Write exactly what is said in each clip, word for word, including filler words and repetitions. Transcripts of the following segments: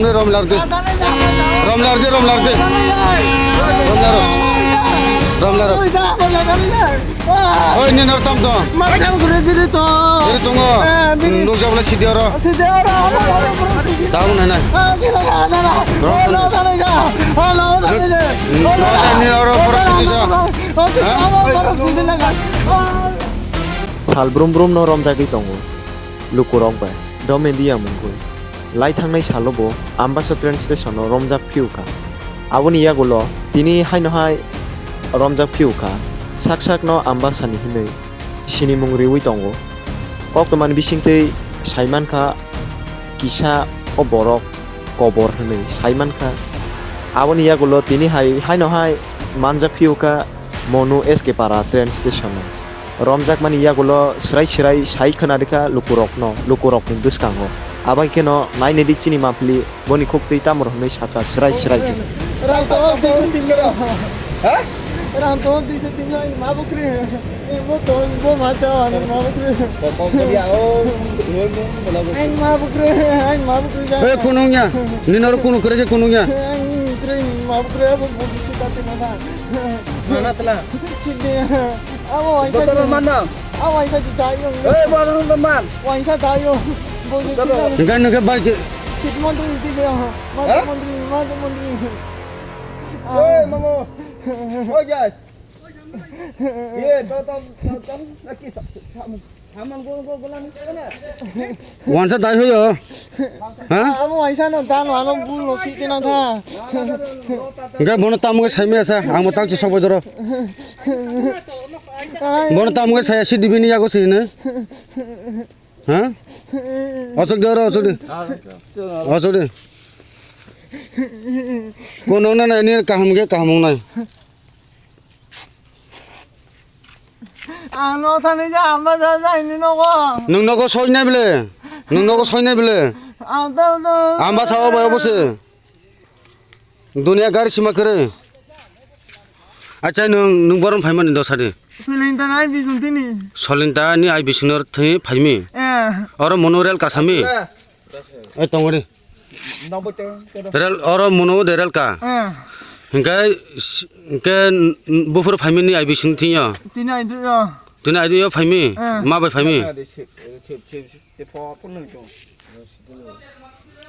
Romlardi. Romlardi, romlardi. Romlaro. Romlaro. Oi, ni nor tam to. Biri tongo. Nukjak bole sidi oro. Tau nai nai. Ni oro borok sidi sa. Sal brum brum no romjagwi tongo lukurok bai Dom India mungwi. Lai thangnai salo bo Ambasa train station o romjak phiu kha. Aboni yagulo tini haino hai romjak phiu kha. Sak sak no Ambasa ni hinwi sinimung riwi tongo. Koktwmani bisingtwi saimankha kisa o borok kobor hinwi saimankha. Aboni yagulo tini hai haino hai manjak phiu kha Monu S K Para train station o. Romjakmani yagulo swrai swrai sai khwnarikha lukurokno, lukurokni bwskango. Abai kheno nainedi chini mapli boni khuktwi tamo hwnwi sakha swrai swrai khe. Rang tongo duiso tinno. Ha? Rang tongo duiso tinno, ani ma bwkrwi. Bo to, bo ma cha, ani ma bwkrwi. Ani ma bwkrwi, ani ma bwkrwi. Hey, kunungya. Ninoro kunu kwrwi khe kunungya. Ani kwrwi, ma bwkrwi, abo bo bisi kati ma tha. Mana tla? Sini. Abo waisa. Doktor mana? Abo waisa di tayo. Eh, mana mana? Waisa tayo. Bo ni sini. Enggak, enggak, baik. Sit montri di dia. Mata montri, mata montri. Eh, mamo. Oh, guys. Ye, to, to, to, to, lagi sa, sa, sa, Wansa dai hoyo. Ha? Amo waisa no tamo ano bul no siti na tha. Enggak, bono tamo ke saimi asa, ang mo tak sok bodoro. Bono tamo ke saya si dibini yago sini. Ha? Osok de oro, osok de. Osok de. Kono na na ni kaham ke kaham nai. Ang no thani ja, ama ja, ja, ini nogo. Nung nogo soi nai bile. Nung nogo soi nai bile. Ang to, to. Amba sao bai obo se. Dunia gari sima kere. Acha nung, nung boron phaimani dosa de. Solinta nai bisung tini. Solinta ni ai bisung nor thwi phaimi. Eh. Oro mono rel kasami. Eh. Eh, tongori. Rel, oro mono de rel ka. Eh. Hingke, hingke bufur phaimini ai bising tiyo. Tini ai duyo. Tini ai duyo phaimi. Eh. Ma bai phaimi.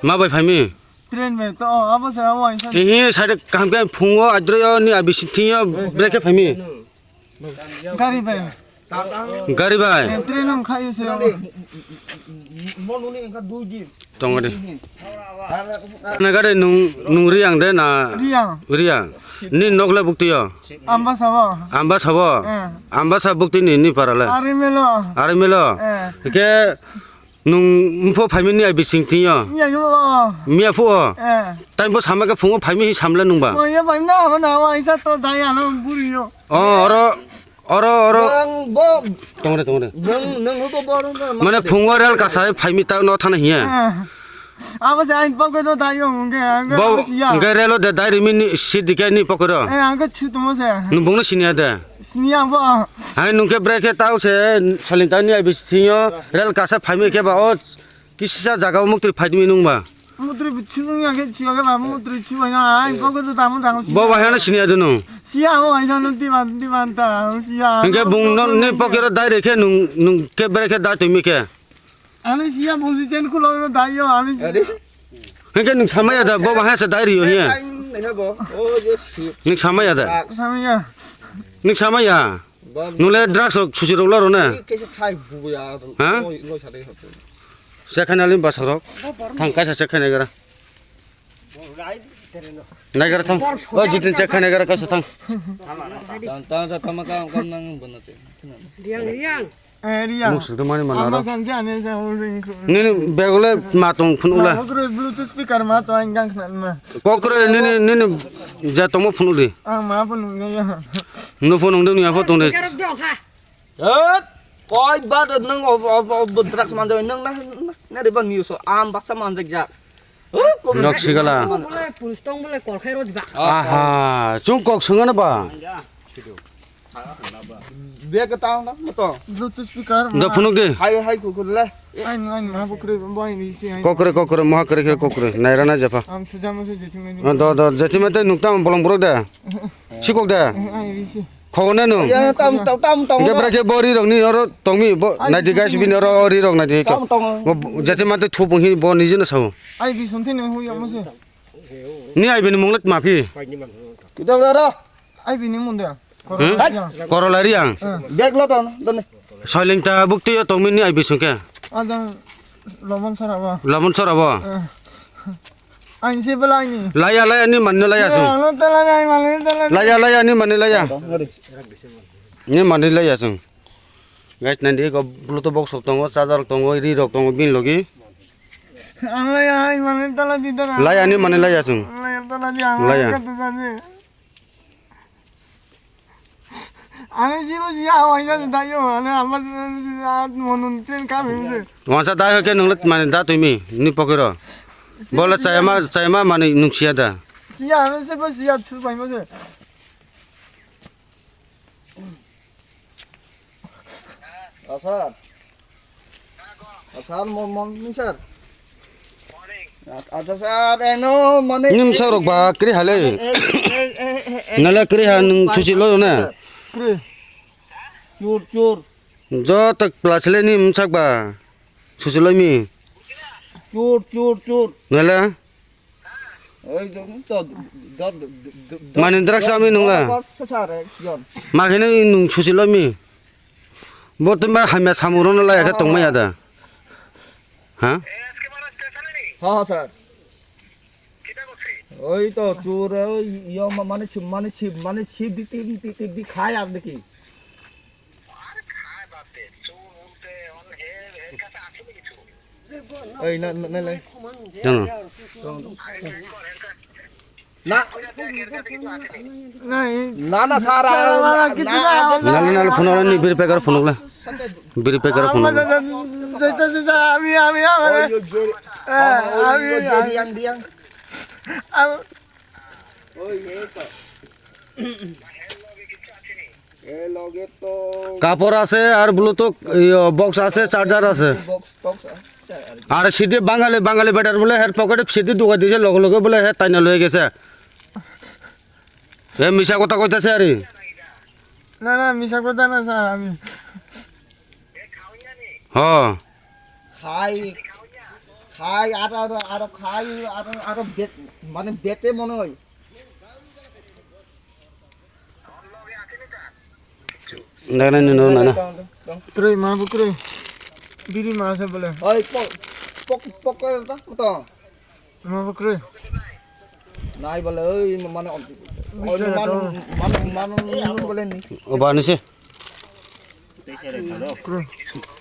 Ma bai phaimi. Train bai to, abo se abo ai sa. Ihi side kaham ke phungo adroyo ni ai bising tiyo breke phaimi. Gari bai. Gari bai. Eh, train ang khai se. Tongori. Na gari nung, nung Riang de na? Riang. Riang. Ni nok le bukti yo? Ambasa bo. Ambasa bo? Eh. Ambasa bukti ni, ni para le? Ari melo. Ari melo? Eh. Ke Nung mpho phaimani ai bising tiyo. Miya phu o. Miya phu o. Eh. Time bo sama ke phungo phaimi hi samla nungba. Mo ya phaimna abo na wa isa to dai ano buri yo. O, oro, oro, oro. Bang bo. Tongre, tongre. Bang nung bo bo. Mane phungo rel kasai phaimi ta no thana hiya. Eh. Abo se ain pokero dai yo nge. Bo nge relo de dai rimi ni si dike ni pokero. Eh, ang ke chu tomo se. Nung bongno sinya de. Sini ang bo. Hai nung ke brekhe tau se salintani ai bisingo rel kasa phaimi khe ba o kisisa jaga o muktri phaidimi nung ba. Muktri bisingo ya khe chiya khe ba muktri chiya na ai bo ko tamu tamu. Bo ba hana sini adu nung. Siya bo ai jano di ban di ban ta siya. Hingke bung non ne pokero dai rekhe nung nung ke brekhe dai tumi khe. Ani siya bung si chen kulo no dai yo ani. Hingke nung samaya da bo ba hasa dai riyo hiya. Nung samaya da. Samaya. Nung samaya. Nung le drugs rok susi rok laro na. Ha? Check khaina lim basa rok. Thang kaisa check khaina gara. Nai gara thang. O jitin check khaina gara kaisa thang. Tang tang tang tang kam kam nang bono te. Riang riang. Eh, Riang. Musu ke mani mana ro. Ama sanse ane sa ho ring. Nini bag le ma tong phun ula. Ma bukro Bluetooth speaker ma to ang gang khna ma. Kokre nini nini ja tongmo phun uli. Ang ma phun uli ya. No phun ong de ni apho tong de. Garok dong ha. Eh, koi ba de nang o o o drugs man de nang na na de ba news o am baksa man de ja. Nok sigala. Bole pulstong bole kol khairo diba. Aha, chung kok sungana ba. Bag tang na mo to. Bluetooth speaker. Do phunuk di. Hai hai kukur le. Ain ain ma bukre boy ni si ain. Kokre kokre moha kre kre kokre naira na jepha. Am suja mo se jethung ni. Do do jethima tei nuktam bolong borok de. Sikok de. Ain ri si. Khogone nung. Ya tam tam tam tam. Ge bra ke bori rok ni oro tongmi bo naidi guys bini oro ori rok naidi. Tam tam. Jethima tei thubung hi bo nijino sao. Ai bi sonte ne hu ya mo se. Ni ai bini munglet mapi. Kita bra ra. Ai bini mun de. Hmm? Korolari ang. Bag lo ton, don. Soiling ta bukti yo tongmi ni ai bisung ke. Ajang lomon sara bo. Lomon sara bo. Ang si belai ni. Laya laya ni manne laya sung. Ang lo tala nai male tala. Laya laya ni manne laya. Ni manne laya sung. Guys, nandi ko Bluetooth box rok tongo, charger rok tongo, ri rok tongo, bin logi. Ang laya ai male tala di tala. Laya ni manne laya sung. Ang laya tala di ang. Laya. Ka tu tala di. Ani jibo ji ya wa ya da yo ani amma mon train ka me se. Wansa da ke nung lat mane da tumi ni pokero. Bola chayama chayama mane nung siya da. Siya ani se bo siya chu bai mo se. Asar. Asar mon mon ni sir. Acha sir eno mane. Nim sa rok ba kri hale. Nala kri ha nung susi lo na. Kri. Chur chur. Jo tak plasle nim sak ba. Susi lo mi. Chur chur chur. Nala. Mani drugs ami nungla. Makhino nung susi lomi. Bo tuma hamya samung rono laya khe tongmaya da. Ha? Ha, ha, sir. Oi to chur oi yo mane chim mane chim mane chim di ti di ti di khai ar deki. Ei, na, na, na, na. Jano. Na. Na, na, sara. Nale, nale, phunukle, ni biri packer phunukle. Biri packer phunukle. Ami, ami, ami. Oi, oi, oi, oi, diang, diang. Oi, ye to. Kapor ase, ar Bluetooth, iyo, box ase, charger ase. Box, box, ah, charger. Ar C D Bangali, Bangali betar bole her pocket C D duga dise, loge loge bole her taina loi gese. E misa kotha koitase ari. Na, na, misa kotha na, sir, ami. Ho. Khai, khai, aro, aro, aro khai, aro, aro bet, mane bete mone hoi. Nana, nana, nana. Kroi, ma bo kroi. Biri ma se bole. Oi, pok, pok, pok ko ta, to. Ma bo kroi. Nai bole, oi, mane, oi, mane, mane, mane, bole ni. O ba ni se. Kroi.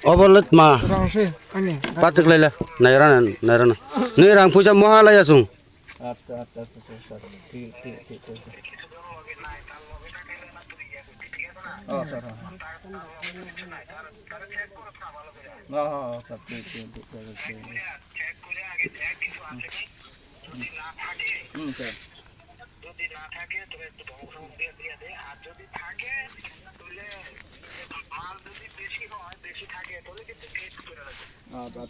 O bole ma. Rang se, ani. Patik lele. Nairana, nairana. Ni rang puisa moha laya sung. Acha, acha, acha, acha, acha. Thik, thik, thik, thik, thik. Oh, sir, ha, ha. Ha, ha, ha, sir, thik, thik, thik, thik, thik. Hmm, sir. Acha, acha, acha, acha.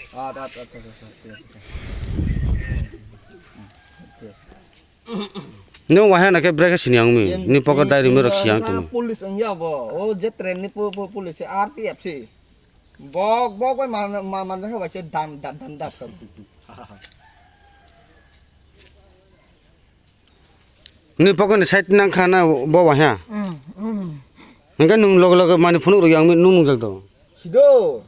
Acha, acha, acha, acha, thik ache, sir. Nwng waha na khe bwrwi khe sini ang mi, ni pocket diary mi rok si ang tong. Police wng ya bo, o je train ni po-, po-, police, R P F si. Bok, bok bai man, man, man khe waisa dan, dan, dan, dan. Ni pocket ni side nang kha na bo waha. Hmm, hmm. Hingke nwng loge loge mani phunuk rw yang mi nwng nungjak do. Sido.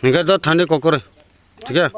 Hingke do thani kokore. Thik he?